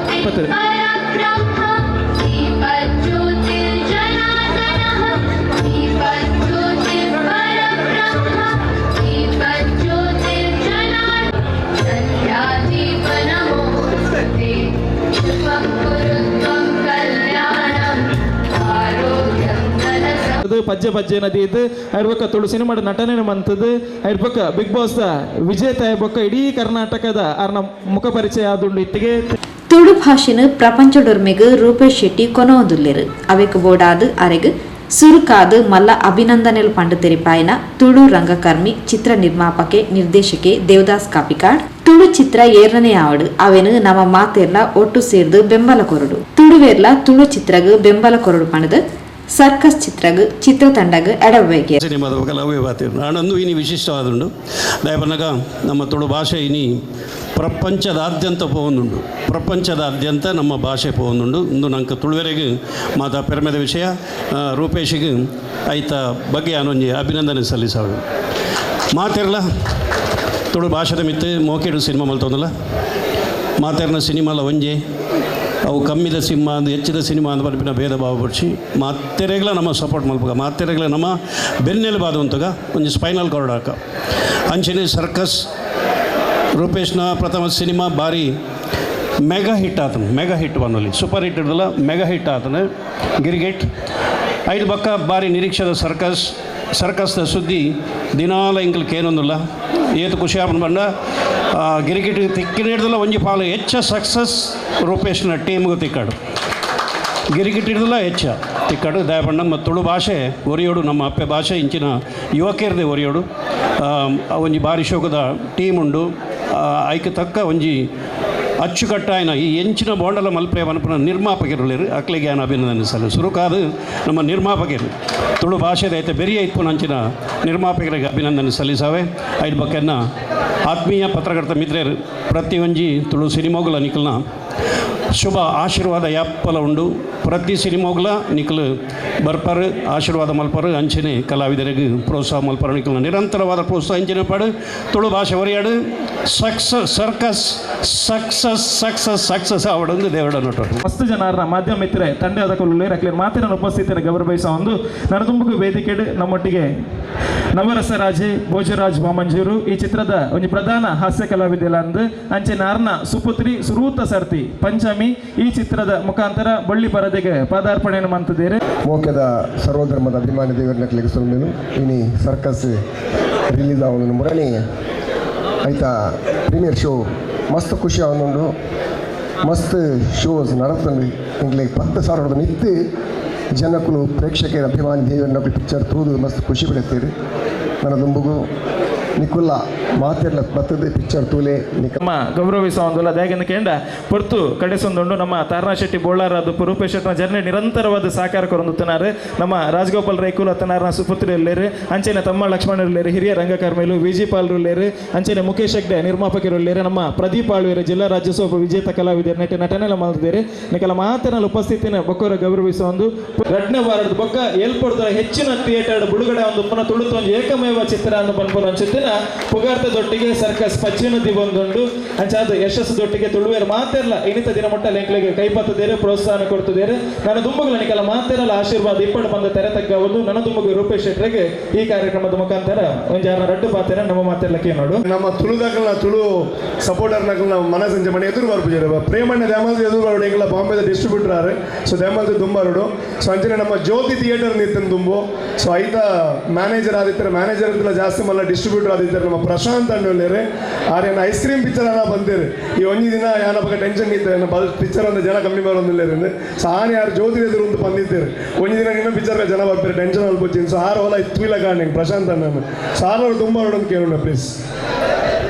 ಪತ್ತಲೆ. ಪಜ್ಜೆ ಪಜ್ಜೆ ನದಿ ಇದು ಐರ್ಬೊಕ್ಕ ತುಳು ಸಿನಿಮಾದ ನಟನೆ ಮಂತದ್ದು ಐರ್ಬೊಕ್ಕ ಬಿಗ್ ಬಾಸ್ ವಿಜೇತ ಐರ್ಬೊಕ್ಕ ಇಡೀ ಕರ್ನಾಟಕದ ಅರ್ನ ಮುಖ ಪರಿಚಯ ಆದುಂಡು ಇತ್ತಿಗೆ. ತುಳು ಭಾಷೆನು ಪ್ರಪಂಚಡೊರ್ಮೆಗ್ ರೂಪೇಶ್ ಶೆಟ್ಟಿ ಕೊನೊಂದುಲ್ಲೆರು. ಅವೆಕ್ ಬೋಡಾದ್ ಅರೆಗ್ ಸುರುಕಾದ್ ಮಲ್ಲ ಅಭಿನಂದನೆಲು ಪಂಡು ತೆರಿಪಾಯಿನ ತುಳು ರಂಗಕರ್ಮಿ ಚಿತ್ರ ನಿರ್ಮಾಪಕೆ ನಿರ್ದೇಶಕೆ ದೇವದಾಸ್ ಕಾಪಿಕಾಡ್ ತುಳು ಚಿತ್ರ ಏರ್ನನೇ ಆವಡು ಅವೆನು ನಮ್ಮ ಮಾತೆರ್ಲ ಒಟ್ಟು ಸೇರ್ದು ಬೆಂಬಲ ಕೊರಡು, ತುಳುವೇರ್ಲ ತುಳು ಚಿತ್ರಗ್ ಬೆಂಬಲ ಕೊರಡು ಪಂಡದು ಸರ್ಕಸ್ ಚಿತ್ರಗ್ ಚಿತ್ರತಂಡಗ್ ಎಡವೇಗೆ. ಸಿನಿಮಾದ ಅವೇ ಬಾತಿರು ನಾನೊಂದು ಇನಿ ವಿಶಿಷ್ಟವಾದುಂಡು. ದಯಪನ್ನಗ ನಮ್ಮ ತುಳು ಭಾಷೆ ಇನಿ ಪ್ರಪಂಚದಾದ್ಯಂತ ಪೋವೊಂದುಂಡು, ಪ್ರಪಂಚದಾದ್ಯಂತ ನಮ್ಮ ಭಾಷೆ ಪೋವೊಂದುಂಡು. ಇಂದು ನಂಗೆ ತುಳುವರೆಗೆ ಮಾತಾ ಪೆರ್ಮೆದ ವಿಷಯ. ರೂಪೇಶಿಗೆ ಐತ ಬಗ್ಗೆ ನಾನೊಂಜಿ ಅಭಿನಂದನೆ ಸಲ್ಲಿಸಾವೆ. ಮಾತೆರ್ಲ ತುಳು ಭಾಷೆದ ಮಿತ್ತು ಮೋಕೆಡು ಸಿನಿಮಾ ಮಲ್ತೊಂದಲ್ಲ, ಮಾತೆರ್ನ ಸಿನಿಮಾಲ ಒಂಜೆ ಅವು ಕಮ್ಮಿದ ಸಿನಿಮಾ ಅಂದು ಹೆಚ್ಚಿದ ಸಿನಿಮಾ ಅಂದ್ ಪನ್ಪಿನ ಭೇದ ಭಾವ ಪಡಿಸಿ ಮಾತೆರೆಗ್ಲ ನಮ್ಮ ಸಪೋರ್ಟ್ ಮಲ್ಪಗ, ಮಾತೆರೆಗ್ಲ ನಮ್ಮ ಬೆನ್ನೆಲುಬಾದಂತಗ ಒಂಜಿ ಸ್ಪೈನಲ್ ಕಾರ್ಡ್ ಹಾಕ. ಅಂಚನೆ ಸರ್ಕಸ್ ರೂಪೇಶ್ನ ಪ್ರಥಮ ಸಿನಿಮಾ ಭಾರಿ ಮೆಗಾ ಹಿಟ್ ಆತನು, ಮೆಗಾ ಹಿಟ್ ಬನ್ನೊಲಿ ಸೂಪರ್ ಹಿಟ್ ಇಡ್ದಲ್ಲ ಮೆಗಾ ಹಿಟ್ ಆತನು ಗಿರಿಗೆಟ್. ಐದು ಬಕ್ಕ ಭಾರಿ ನಿರೀಕ್ಷೆದ ಸರ್ಕಸ್, ಸರ್ಕಸ್ದ ಸುದ್ದಿ ದಿನಾಲ ಇಂಕಲ್ ಕೇನೊಂದುಲ್ಲ ಏತು ಖುಷಿ ಆಪನ ಬಂಡ ಗಿರಿಗಿಟ್ ತಿಕ್ಕಿನ ಹಿಡ್ದಲ್ಲ ಒಂಜಿ ಪಾಲು ಹೆಚ್ಚ ಸಕ್ಸಸ್ ರೂಪೇಶ್ನ ಟೀಮ್ಗೆ ತಿಕ್ಕಾಡು, ಗಿರಿಗಿಟ್ ಹಿಡ್ದಲ್ಲ ಹೆಚ್ಚ ತಿಕ್ಕಾಡು. ದಯಪಂಡ ಮತ್ತು ತುಳು ಭಾಷೆ ಒರಿಯೋಡು, ನಮ್ಮ ಅಪ್ಪೆ ಭಾಷೆ ಇಂಚಿನ ಯುವಕರದೇ ಒರಿಯೋಡು. ಒಂಜಿ ಭಾರಿ ಶೋಕದ ಟೀಮ್ ಉಂಡು, ಐಕ್ ತಕ್ಕ ಒಂಜಿ ಅಚ್ಚುಕಟ್ಟಾಯನ ಈ ಎಂಚಿನ ಬೋಂಡಲ ಮಲ್ಪೆ ಮನಪುನ ನಿರ್ಮಾಪಕರು ಅಕ್ಲೆಗೆ ಆನ ಅಭಿನಂದನೆ ಸಲ್ಲ. ಸುರುಕಾದ ನಮ್ಮ ನಿರ್ಮಾಪಕರು ತುಳು ಭಾಷೆದ ಐತೆ ಬೆರಿಯ ಇಪ್ಪುನ ಅಂಚಿನ ನಿರ್ಮಾಪಕರಿಗೆ ಅಭಿನಂದನೆ ಸಲ್ಲಿಸಾವೆ. ಐದು ಬಕ್ಕೆನ್ನ ಆತ್ಮೀಯ ಪತ್ರಕರ್ತ ಮಿತ್ರರು ಪ್ರತಿಯೊಂಜಿ ತುಳು ಸಿನಿಮೋಗುಲ ನಿಖಲ್ನ ಶುಭ ಆಶೀರ್ವಾದ ಯಾಪ್ಪಲ ಉಂಡು. ಪ್ರತಿ ಸಿನಿಮೋಗುಲ ನಿಖಲು ಬರ್ಪರು ಆಶೀರ್ವಾದ ಮಲ್ಪರು ಅಂಚನೆ ಕಲಾವಿದರಿಗೆ ಪ್ರೋತ್ಸಾಹ ಮಲ್ಪರು ನಿಖಲ್ನ ನಿರಂತರವಾದ ಪ್ರೋತ್ಸಾಹ ಅಂಚಿನ ಪಾಡು ತುಳು ಭಾಷೆ ಒರಿಯಾಡು success circus success success success ಆವಡೊಂದು ದೇವಡ ನೋಟು. ಮಸ್ತ್ ಜನರ ಮಾಧ್ಯಮ ಮಿತ್ರರೆ ತಂಡದ ಕೊಲ್ಲುಲೇರು ಅಕ್ಲೇರ್ ಮಾತಿನ ಉಪಸ್ಥಿತಿಯನ್ನು ಗೌರವಿಸ ಒಂದು ನರದುಂಬುಗು ವೇದಿಕೆ ನಮ್ಮೊಟ್ಟಿಗೆ ನವರಸ ರಾಜೆ ಭೋಜರಾಜ್ ವಾಮಂಜೂರು ಈ ಚಿತ್ರದ ಒಂದು ಪ್ರಧಾನ ಹಾಸ್ಯ ಕಲಾವಿದೆಲ್ಲ ಅಂದು ಅಂಚೆ ನಾರ್ನ ಸುಪುತ್ರಿ ಸುರೂತ ಸರ್ತಿ ಪಂಚಮಿ ಈ ಚಿತ್ರದ ಮುಖಾಂತರ ಬಳ್ಳಿ ಪರದೆಗೆ ಪಾದಾರ್ಪಣೆಯನ್ನು ಮಂತಿದ್ದಾರೆ. ಮೋಕೆದ ಸರ್ವಧರ್ಮದ ಅಭಿಮಾನಿ ದೇವರ ಸೊಲ್ಮೆನು. ಇನಿ ಸರ್ಕಸ್ ರಿಲೀಸ್ ಆವೊಂದು ಮುರಣಿ ಆಯ್ತಾ ಪ್ರೀಮಿಯರ್ ಶೋ ಮಸ್ತ್ ಖುಷಿ ಆವೊಂದುಂಡು. ಮಸ್ತ್ ಶೋಸ್ ನಡತಂಡು ಎಂಕ್ಲೆಗ್ 10,000 ಮಿತ್ತ್ ಜನಕುಲು ಪ್ರೇಕ್ಷಕರ ಅಭಿಮಾನಿ ದೇವರನಕುಲು ಪಿಕ್ಚರ್ ತೂದು ಮಸ್ತ್ ಖುಷಿ ಪಡೆಯುತ್ತೀರಿ. ನನ್ನ ದುಂಬುಗು ನಿಕುಲ್ಲ ಮಾತೆರ್ಲ ಬತ್ತದ ಪಿಕ್ಚರ್ ತೂಲೆ ನಿಕ ನಮ್ಮ ಗೌರವಿಸುವ ಒಂದುಲ್ಲ ದಾಗಿನ ಕೇಂದ್ರ ಪೊರ್ತು ಕಡೆಸೊಂದುಂಡು. ನಮ್ಮ ತಾರನಾ ಶೆಟ್ಟಿ ಬೋಳಾರದು ರೂಪೇಶ್ ಶೆಟ್ಟಿನ ಜರ್ನಿ ನಿರಂತರವಾದ ಸಹಕಾರ ಕೊರೊಂದುತ್ತನಾರು. ನಮ್ಮ ರಾಜಗೋಪಾಲ್ ರೈಕುಲು ಅತ್ತನಾರನ ಸುಪುತ್ರಿ ಇಲ್ಲೇರು, ಅಂಚನೆ ತಮ್ಮ ಲಕ್ಷ್ಮಣ ಇಲ್ಲೇರು, ಹಿರಿಯ ರಂಗಕರ್ಮಿಲು ವಿ ಜಿ ಪಾಲ್ರು ಇಲ್ಲೇರು, ಅಂಚನೆ ಮುಖೇಶ್ ಹೆಗ್ಡೆ ನಿರ್ಮಾಪಕರು ಇಲ್ಲೇರು, ನಮ್ಮ ಪ್ರದೀಪ್ ಆಳ್ವೇರು ಜಿಲ್ಲಾ ರಾಜ್ಯೋತ್ಸವ ವಿಜೇತ ಕಲಾವಿದರು ನಟ ನಟನೆಲ್ಲ ಮಾಡಿದ್ದೇರೆ. ನಿಕಲ ಮಾತಿನ ಉಪಸ್ಥಿತಿನ ಬೊಕ್ಕರ ಗೌರವಿಸುವ ಒಂದು ರಡ್ನೇ ವಾರದ ಬೊಕ್ಕ ಏಲ್ಪಡ್ತಾರೆ ಹೆಚ್ಚಿನ ಥಿಯೇಟರ್ ಬಿಡುಗಡೆ ಒಂದು ಪುನಃ ತುಳುತು ಒಂದು ಏಕಮೇವ ಚಿತ್ರ ಅನ್ನು ಪನ್ಪುನ ಚಿತ್ತಿನ ಪುಗಾರ್ತ ಕಥೆದೊಟ್ಟಿಗೆ ಸರ್ಕಸ್ ಪಚ್ಚಿನ ದಿವೊಂದುಂಡು. ಅಂಚಾದ ಯಶಸ್ಸು ದೊಟ್ಟಿಗೆ ತುಳುವೇರು ಮಾತೆರ್ಲ ಇನಿತ ದಿನ ಮುಟ್ಟಲ ಎಂಕ್ಲೆಗ್ ಕೈಪತ್ತದೇರು ಪ್ರೋತ್ಸಾಹನ ಕೊಡ್ತದೇರು. ನನ್ನ ದುಂಬುಗಳ ನಿಕಲ ಮಾತೆರಲ ಆಶೀರ್ವಾದ ಇಪ್ಪಡು ಬಂದ ತೆರೆ ತಗ್ಗವುದು. ನನ್ನ ದುಂಬುಗು ರೂಪೇಶ್ ಶೆಟ್ಟರಿಗೆ ಈ ಕಾರ್ಯಕ್ರಮದ ಮುಖಾಂತರ ಒಂಜಾರ ರಡ್ಡು ಪಾತೆರ ನಮ್ಮ ಮಾತೆರ್ಲ ಕೇನೋಡು. ನಮ್ಮ ತುಳುದಾಕಲ್ನ ತುಳು ಸಪೋರ್ಟರ್ನಕಲ್ನ ಮನಸಂಜೆ ಮನೆ ಎದುರು ಬರ್ಪುಜೆರ್ ಪ್ರೇಮಣ್ಣ ದ್ಯಾಮಲ್ದ ಎದುರು ಬರೋಡು ಎಂಗ್ಲ ಬಾಂಬೆದ ಡಿಸ್ಟ್ರಿಬ್ಯೂಟರ್ ಆರು. ಸೊ ದ್ಯಾಮಲ್ದ ದುಂಬಾರುಡು. ಸೊ ಅಂಚನೆ ನಮ್ಮ ಜ್ಯೋತಿ ಥಿಯೇಟರ್ ನಿತ್ತನ್ ದುಂಬು. ಸೊ ಐತ ಮ್ಯಾನೇಜರ್ ಆದಿತ್ತಾರೆ, ಮ್ಯಾನೇಜರ್ ಇದ್ದಲ್ಲ ಜಾಸ್ತಿ ಮಲ್ಲ ಡಿಸ್ಟ್ರಿಬ್ಯೂಟರ್ ಆದಿತ್ತಾರೆ ನಮ್ಮ ಪ್ರಶಾಂತ್ ಅಣ್ಣುಲ್ಲೇರು. ಆರ್ಯನ ice cream picture ಅನ್ನ ಬಂದಿರು. ಈ ಒಂಜಿ ದಿನ ಯಾನ ಪಕ್ಕ ಟೆನ್ಷನ್ ಇತ್ತು, ಏನ ಪಿಕ್ಚರ್ ಒಂದು ಜನ ಕಮ್ಮಿ ಬರೋದಿಲ್ಲ. ಸೊ ಆನೆ ಯಾರು ಜ್ಯೋತಿ ಎದುರು ಒಂದು ಬಂದಿದ್ದೀರಿ. ಒಂಜಿ ದಿನ ನಿನ್ನ ಪಿಕ್ಚರ್ ಜನ ಬರ್ತಾರೆ ಟೆನ್ಷನ್ ಅಲ್ಪೊಚ್ಚಿನ. ಸೊ ಆರು ಹೊಲ ತುಯಿಲ ಕಾಣ್ ಪ್ರಶಾಂತ್ ಅಣ್ಣನ. ಸೊ ಆರು ತುಂಬ ನೋಡೋದು ಕೇಳೋಣ ಪ್ಲೀಸ್.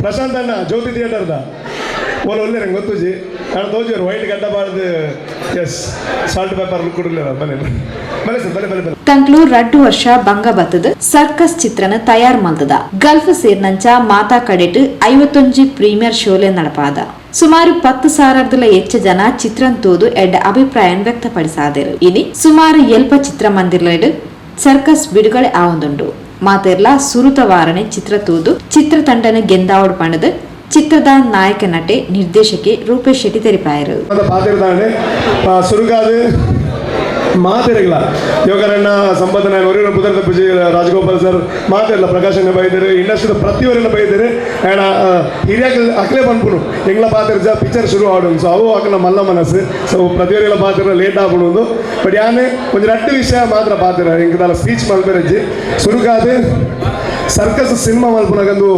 ಪ್ರಶಾಂತ್ ಅಣ್ಣ ಜ್ಯೋತಿ ಥಿಯೇಟರ್ದ ಓಲ ಒಳ್ಳೆ ನಂಗೆ ಗೊತ್ತುಜಿ. ನಾನು ತೋಜಿ ವೈಟ್ ಗಡ್ಡ ಬಾರ್ದು S salt paper ಕೊಡಲಿಲ್ಲ. ಬಲೆ ಬಲೆ ಸರ್, ಬಲೆ ಬಲೆ ಬಲೆ. ತಂಕ್ಲು ರಡ್ಡು ವರ್ಷ ಬಂಗ ಬತ್ತದ ಸರ್ಕಸ್ ಚಿತ್ರನ ತಯಾರ್ ಮಲ್ತದ. ಗಲ್ಫ್ ಸೇರ್ನಂಚ ಮಾತಾ ಕಡೆಟ್ 51 ಪ್ರೀಮಿಯರ್ ಶೋಲೆ ನಡಪಾದ. ಸುಮಾರು 10,000 ಹೆಚ್ಚು ಜನ ಚಿತ್ರನ್ ತೂದು ಎಡ್ಡ ಅಭಿಪ್ರಾಯ ವ್ಯಕ್ತಪಡಿಸಾದರು. ಇನಿ ಸುಮಾರು ಎಲ್ಪ ಚಿತ್ರಮಂದಿರಲೆಡ್ ಸರ್ಕಸ್ ಬಿಡುಗಡೆ ಆವೊಂದುಂಡು. ಮಾತೆರ್ಲ ಸುರುತ ವಾರಣೆ ಚಿತ್ರ ತೂದು ಚಿತ್ರತಂಡನ ಗೆಂದಾವಡ್ ಪಂಡದು ಚಿತ್ರದ ನಾಯಕ ನಟೆ ನಿರ್ದೇಶಕಿ ರೂಪೇಶ್ ಶೆಟ್ಟಿ ತೆರಿಪಾಯರು. ಪಾತಿರ್ದಾಂಡೆ ಸುರುಗಾದು ಮಾತಿರಗಿಲ್ಲ. ಯೋಗರಣ್ಣ ಸಂಪದನ ಒರಿನ ಪುದರ್ದ ಪೂಜೆ ರಾಜಗೋಪಾಲ್ ಸರ್ ಮಾತಿರಲ್ಲ, ಪ್ರಕಾಶ್ ಬೈದರು, ಇಂಡಸ್ಟ್ರಿದ ಪ್ರತಿಯೊರೆಲ್ಲ ಬೈದರು. ಆ್ಯಂಡ್ ಹಿರಿಯಾಕ ಅಕ್ಲೆ ಪನ್ಪುನು ಎಂಗ್ಲ ಪಾತಿರ್ಜ ಪಿಕ್ಚರ್ ಶುರು ಆಡು. ಸೊ ಅವು ಅಕ್ಲ ಮಲ್ಲ ಮನಸ್ಸು. ಸೊ ಪ್ರತಿಯೊರೆಲ್ಲ ಪಾತಿರ ಲೇಟ್ ಆಪುಣು. ಬಟ್ ಯಾನೆ ಒಂಜಿ ರಡ್ಡು ವಿಷಯ ಮಾತ್ರ ಪಾತಿರ ಎಂಕದಾಲ ಸ್ಪೀಚ್ ಮಲ್ಪೆರಜ್ಜಿ. ಸುರುಗಾದು ಸರ್ಕಸ್ ಸಿನಿಮಾ ಮಲ್ಪುನಗಂದು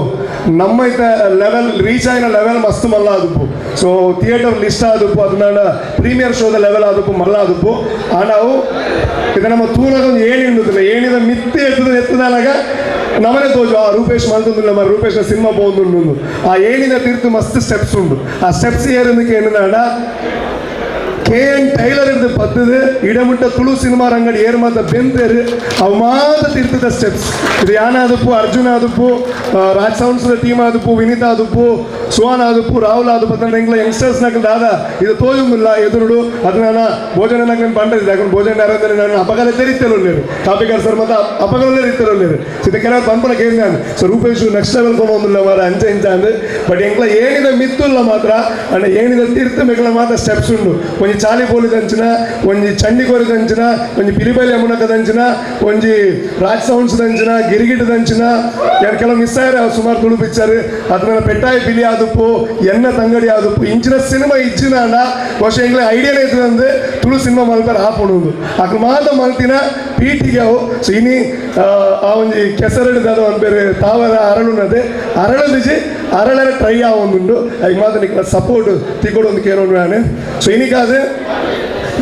ನಮ್ಮ ಇತ್ತ ಲೆವೆಲ್ ರೀಚ್ ಆಯಿನ ಲೆವೆಲ್ ಮಸ್ತ್ ಮಲ್ಲ ಆದುಪ್ಪು. So theatre list ಆದುಪ್ಪು, ಅದನ್ನ ಪ್ರೀಮಿಯರ್ ಶೋದ ಲೆವೆಲ್ ಆದುಪ್ಪು ಮಲ್ಲ ಆದುಪ್ಪು. ಆ ನಾವು ಇದು ನಮ್ಮ ತೂನಗ ಒಂದು ಏಣಿ ಉಂಡುತ್ತಿಲ್ಲ, ಏಣಿದ ಮಿತ್ತೆ ಎತ್ತದ ಎತ್ತದಾಗ ನಮನೆ ತೋಜು ಆ ರೂಪೇಶ್ ಮಲ್ತೊಂದು ನಮ್ಮ ರೂಪೇಶ್ನ ಸಿನಿಮಾ ಪೋಂದುಂಡು. ಆ ಏಣಿನ ತೀರ್ತು ಮಸ್ತ್ ಸ್ಟೆಪ್ಸ್ ಉಂಡು. ಆ ಸ್ಟೆಪ್ಸ್ ಏರದಕ್ಕೆ ಏನಿದಾಂಡ K N tailor ಇರ್ದು ಪತ್ತದು ಇಡಮುಟ್ಟ ತುಳು ಸಿನಿಮಾ ರಂಗಡಿ ಏರ್ ಮಾತ ಬೆಂತೇರು ಅವು ಮಾತ ತೀರ್ಥದ ಸ್ಟೆಪ್ಸ್ ಇದು. ಯಾನ ಆದುಪ್ಪು, ಅರ್ಜುನ್ ಆದುಪ್ಪು, ರಾಜ್ ಸೌಂಡ್ಸ್ ಟೀಮ್ ಆದುಪ್ಪು, ವಿನೀತ್ ಆದುಪ್ಪು, ಸುಹಾನ್ ಆದುಪ್ಪು, ರಾಹುಲ್ ಆದುಪ್ಪು, ಅದನ್ನ ಎಂಗ್ಲ ಯಂಗ್ಸ್ಟರ್ಸ್ ನಕಲ್ ದಾದ ಇದು ತೋಜುಂದಿಲ್ಲ ಎದುರುಡು. ಅದನ್ನ ಭೋಜನ ನಕಲ್ ಪಂಡది. ಯಾಕಂದ್ರೆ ಭೋಜನ ಯಾರಂದ್ರೆ ನಾನು ಅಪಗಲ ತೆರಿತೆಲುಲ್ಲೇರು ಕಾಪಿಕರ್ ಸರ್ ಮತ್ತೆ ಅಪಗಲಲ್ಲೇ ರೀತಿಯಲ್ಲೇರು. ಸೊ ಇದಕ್ಕೆ ಕೆಲವು ಪಂಪನ ಕೇಂದ್ರ. So Rupesh next level ಕೊಂಡೊಂದಿಲ್ಲ ಮಾರ ಅಂಚೆ ಇಂಚ ಅಂದು. ಬಟ್ ಎಂಕ್ಲ ಏನಿದ ಮಿತ್ತುಲ್ಲ ಮಾತ್ರ ಅಂಡ ಏನಿದ ತೀರ್ಥ ಮೆಗ್ಲ ಮಾತ್ರ ಸ್ಟೆಪ್ಸ್ ಉಂಡು. ಒಂಜಿ ಚಾಲಿ ಪೋಲಿದಂಚಿನ, ಒಂಜಿ ಚಂಡಿ ಕೋರಿದಂಚಿನ, ಒಂಜಿ ಪಿಲಿಬೈಲಿ ಯಮುನಕದಂಚಿನ, ಒಂಜಿ ರಾಜ್ ಸೌಂಡ್ಸ್ ದಂಚಿನ, ಗಿರಿಗಿಟದಂಚಿನ ಯಾರು ಕೆಲವು ಮಿಸ್ ಆಯ್ರೆ ಸುಮಾರು ತುಳು ಪಿಕ್ಚರ್. ಅದನ್ನ ಪೆಟ್ಟಾಯಿ ಪಿಲಿ ಆದುಪ್ಪು, ಎನ್ನ ತಂಗಡಿ ಆದುಪ್ಪು, ಇಂಚಿನ ಸಿನಿಮಾ ಇಚ್ಚಿನ ಅಂಡ ಬಹುಶಃ ಎಂಗ್ಲೆ ಐಡಿಯಾನೇ ಇತ್ತದಂದು ತುಳು ಸಿನಿಮಾ ಮಲ್ಪೆರ ಆಪುಣುಂದು ಅಕ್ಲು ಮಾತ ಮಲ್ತಿನ ಪೀಟಿಗೆ ಅವು. ಸೊ ಇನಿ ಆ ಒಂಜಿ ಕೆಸರಡು ದಾದ ಒಂದು ಬೇರೆ ತಾವರ ಅರಳುನದೆ ಅರಳದಿಜಿ ಅರಳರ ಟ್ರೈ ಆವೊಂದುಂಡು. ಐಕ್ ಮಾತ ನಿಕ್ಲ ಸಪೋರ್ಟ್ ತಿಕೊಡು ಒಂದು ಕೇಳೋಣ ನಾನು. ಸೊ ಇನಿಕಾದ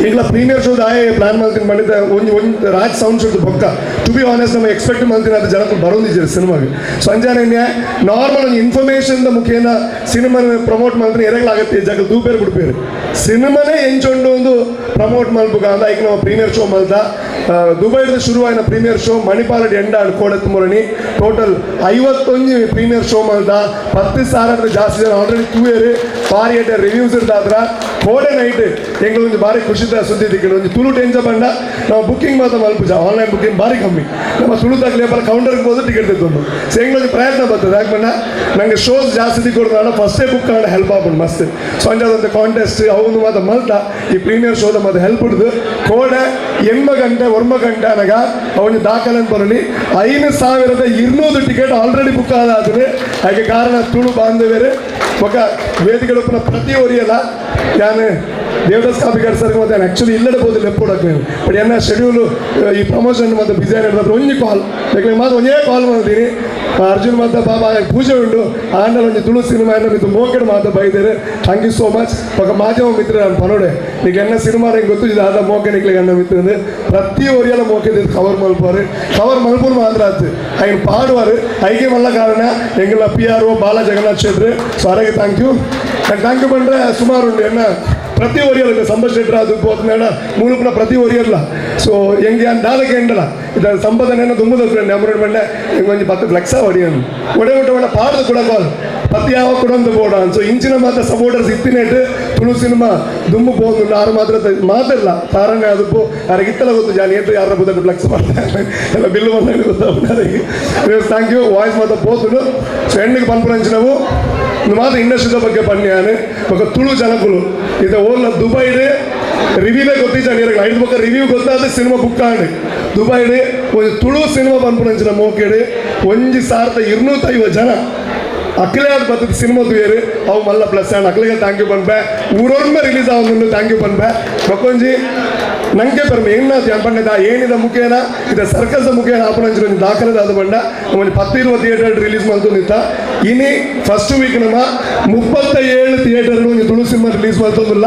ಈಗಲ ಪ್ರೀಮಿಯರ್ ಶೋದ ಆಯೆ ಪ್ಲಾನ್ ಮಲ್ತಿನ ಮಾಡಿದ್ದ ಒಂಜಿ ಒಂದು ರಾಜ್ ಸೌಂಡ್ಸ್ ಬೊಕ್ಕ to be honest ನಮ್ಮ ಎಕ್ಸ್ಪೆಕ್ಟ್ ಮಲ್ತಿನ ಅದು ಜನಕ್ಕೆ ಬರೋದಿದ್ದಾರೆ ಸಿನಿಮಾಗೆ. ಸೊ ಅಂಜಾನೆ ನಾರ್ಮಲ್ ಒಂದು ಇನ್ಫಾರ್ಮೇಷನ್ ಮುಖೇನ ಸಿನಿಮಾ ಪ್ರಮೋಟ್ ಮಲ್ತಿನ ಎರಗಲಾಗತ್ತೆ ಜಾಗ ದೂಪೇರು ಬಿಡ್ಪೇರು. ಸಿನಿಮಾನೇ ಎಂಚೊಂಡು ಒಂದು ಪ್ರಮೋಟ್ ಮಲ್ಪುಗ ಅಂದ ಐಕ್ ನಮ್ಮ ಪ್ರೀಮಿಯರ್ ಶೋ ಮಲ್ತ. ದುಬೈದ ಶುರುವಾಯಿನ premiere show Manipal end and ಕೋಡತ್ ಮುರಣಿ total 51 premiere show ಮಲ್ತ. 10,000 ಜಾಸ್ತಿ ಜನ ಆಲ್ರೆಡಿ ತೂಯರು, ಬಾರಿ ಎಡ್ಡೆ ರಿವ್ಯೂಸ್ ಇರ್ತಾದ್ರ. ಕೋಡೆ ನೈಟ್ ಎಂಗ್ಲ ಬಾರಿ ಖುಷಿದ ಸುದ್ದಿ ದಿಕ್ಕಡು. ಒಂಜಿ ತುಳು ಟೆಂಚ ಬಂಡ ನಾವು ಬುಕ್ಕಿಂಗ್ ಮಾತ್ರ ಮಲ್ಪುಜ, ಆನ್ಲೈನ್ ಬುಕ್ಕಿಂಗ್ ಬಾರಿ ಕಮ್ಮಿ. ನಮ್ಮ ತುಳು ತಗ್ಲಿ ಕೌಂಟರ್ಗೆ ಹೋದ್ರೆ ಟಿಕೆಟ್ ತೆತ್ತೊಂದು. ಸೊ ಎಂಗ್ಲ ಪ್ರಯತ್ನ ಬರ್ತದೆ. ಯಾಕೆ ಬಂಡ ನಂಗೆ ಶೋಸ್ ಜಾಸ್ತಿ ದಿಕ್ಕೊಡ್ದು ಫಸ್ಟೇ ಬುಕ್ ಆಡ ಹೆಲ್ಪ್ ಆಪುಂಡು ಮಸ್ತ್. ಸೊ ಅಂಚಾದಂತೆ ಕಾಂಟೆಸ್ಟ್ ಅವನು ಮಾತ್ರ ಮಲ್ತ ಈ ಪ್ರೀಮಿಯರ್ ಶೋದ ಮಾತ್ರ ಹೆಲ್ಪ್ ಹಿಡ್ದು ಕೋಡೆ 8 ಗಂಟೆ 9 ಗಂಟೆ ಅನಗ ಅವನು ದಾಖಲೆ ಬರಲಿ 5200 ticket already book ಆದಾದ್ರೆ ಹಾಗೆ ಕಾರಣ ತುಳು ಬಾಂಧವ್ಯರು ఒక ವೇದಿಕೆ ಪ್ರತಿ ಒರಿಯಲ್ಲ. ಯಾನು ದೇವದಾಸ್ ಕಾಪಿಕಾಡ್ ಸರ್ ಮತ್ತೆ ಆ್ಯಕ್ಚುಲಿ ಇಲ್ಲಡೆ ಬೋದು ಲೆಪ್ಪುಡಕ್ಕೆ నేను. ಬಟ್ ಎನ್ನ ಶೆಡ್ಯೂಲ್ ಈ ಪ್ರಮೋಷನ್ ಮತ್ತು ಬಿಸಿ ಹಿಡಿದ್ರೆ ಒಂಜಿ ಕಾಲ್ ಯಾಕಂದ್ರೆ ಮಾತ್ರ ಒಂದೇ ಕಾಲ್ ಮಾಡ್ತೀನಿ. ಅರ್ಜುನ್ ಮಾತ ಬಾಬಾ ಪೂಜೆ ಉಂಡು ಆಂಡಲ ಒಂಜಿ ತುಳು ಸಿನಿಮಾ ಇದು ಮೋಕೆಡ್ ಮಾತ ಬೈದೇರು. Thank you so much. ఒక ಮಾಧ್ಯಮ ಮಿತ್ರ ನಾನು ಪನೋಡೆ ನೀಗ ಎನ್ನ ಸಿನಿಮಾ ಗೊತ್ತು ಆದ ಮೋಕೆ ನಿಕ್ಲೆ ಎನ್ನ ಮಿತ್ರ ಪ್ರತಿ ಒರಿಯಲ ಮೋಕೆ ಕವರ್ ಮಲ್ಪಾರು. ಕವರ್ ಮಲ್ಪುರು ಮಾತ್ರ ಆತು ಐನ್ ಪಾಡುವಾರು. ಐಕೆ ಮಲ್ಲ ಕಾರಣ ಎಂಗಲ P R O Bala Jagannath Shettar. So ಅರೆಗೆ thank you. Thank you ಪಂಡ್ರೆ ಸುಮಾರು ಉಂಡು ಎನ್ನ ಪ್ರತಿ ಒರಿಯಲ್ಲ ಸಂಬ ಶೆಟ್ಟರ್ ಅದು ಪೋತ್ನಾಡ ಮೂಲಪುನ ಪ್ರತಿ ಒರಿಯಲ್ಲ. ಸೊ ಎಂಗೆ ದಾದಕ್ಕೆ ಎಂಡಲ ಇದು ಸಂಪದನೆ ದುಂಬುದ ಫ್ರೆಂಡ್ ಅಮೃತ ಬಂಡೆ ಒಂಜಿ 10 ಲಕ್ಷ ಒಡಿಯನು ಒಡೆ ಒಟ್ಟೆ ಒಳ್ಳೆ ಪಾಡ್ದು ಕೂಡ ಕಾಲ್ ಪತ್ತಿ ಯಾವ ಕೊಡೊಂದು ಬೋಡ. ಸೊ ಇಂಚಿನ ಮಾತ್ರ ಸಪೋರ್ಟರ್ಸ್ ಇತ್ತಿನೇಟ್ ತುಳು ಸಿನಿಮಾ ದುಂಬು ಪೋದು ಆರು ಮಾತ್ರ ಮಾತಿಲ್ಲ ತಾರಣ್ಯ ಅದಕ್ಕೂ ಯಾರಿಗೆ ಗೊತ್ತು ಜಾನಿ ಏತು ಯಾರ ಬುದ್ಧ ಫ್ಲೆಕ್ಸ್ ಮಾಡ್ತಾರೆ ಎಲ್ಲ ಬಿಲ್ಲು ಬಂದಾಗ ಗೊತ್ತಾಗ. Thank you voice ಮಾತ್ರ ಪೋತುಡು. ಸೊ ಹೆಣ್ಣಿಗೆ ಪನ್ಪುನಂಚಿನವು ಮಾತ್ರ ಇಂಡಸ್ಟ್ರಿದ ಬಗ್ಗೆ ಪನ್ಯಾನು ಬೊಕ್ಕ ತುಳು ಜನಕುಲು ಇದು ಓಲ್ಲ ದುಬೈಡ್ ರಿವ್ಯೂವೇ ಗೊತ್ತಿದ್ದ ನೀರು ಐದು ಬೊಕ್ಕ ರಿವ್ಯೂ ಗೊತ್ತಾದ ಸಿನಿಮಾ ಬುಕ್ ಆಂಡ್ ದುಬೈಡ್ ಒಂಜಿ ತುಳು ಸಿನಿಮಾ ಪನ್ಪುನಂಚಿನ ಮೋಕೆಡ್ 1250 ಜನ ಅಕ್ಲೆ ಅದು ಬರ್ತದೆ ಸಿನಿಮಾ ತೂಯರು ಅವು ಮಲ್ಲ ಪ್ಲಸ್ ಆ್ಯಂಡ್ ಅಕ್ಲೆಗೆ thank you ಪನ್ಪೆ. ಊರೊರ್ಮೆ release ಆವೊಂದು thank you ಪನ್ಪೆ. ಬೊಕ್ಕೊಂಜಿ ನಂಗೆ ಪರ್ಮೆ ಏನ ಪಂಡ ಏನಿದ ಮುಖೇನ ಇದು ಸರ್ಕಸ್ ಮುಖೇನ ಆಪುನಂಚಿನ ಒಂಜಿ ದಾಖಲೆದಾದ ಪಂಡ ಒಂಜಿ 10-20 ಥಿಯೇಟರ್ ರಿಲೀಸ್ ಮಲ್ತೊಂದಿತ್ತ. ಇನಿ ಫಸ್ಟ್ ವೀಕ್ ನಮ್ಮ 37 ಥಿಯೇಟರ್ ಒಂಜಿ ತುಳು ಸಿನಿಮಾ ರಿಲೀಸ್ ಮಲ್ತೊಂದುಲ್ಲ.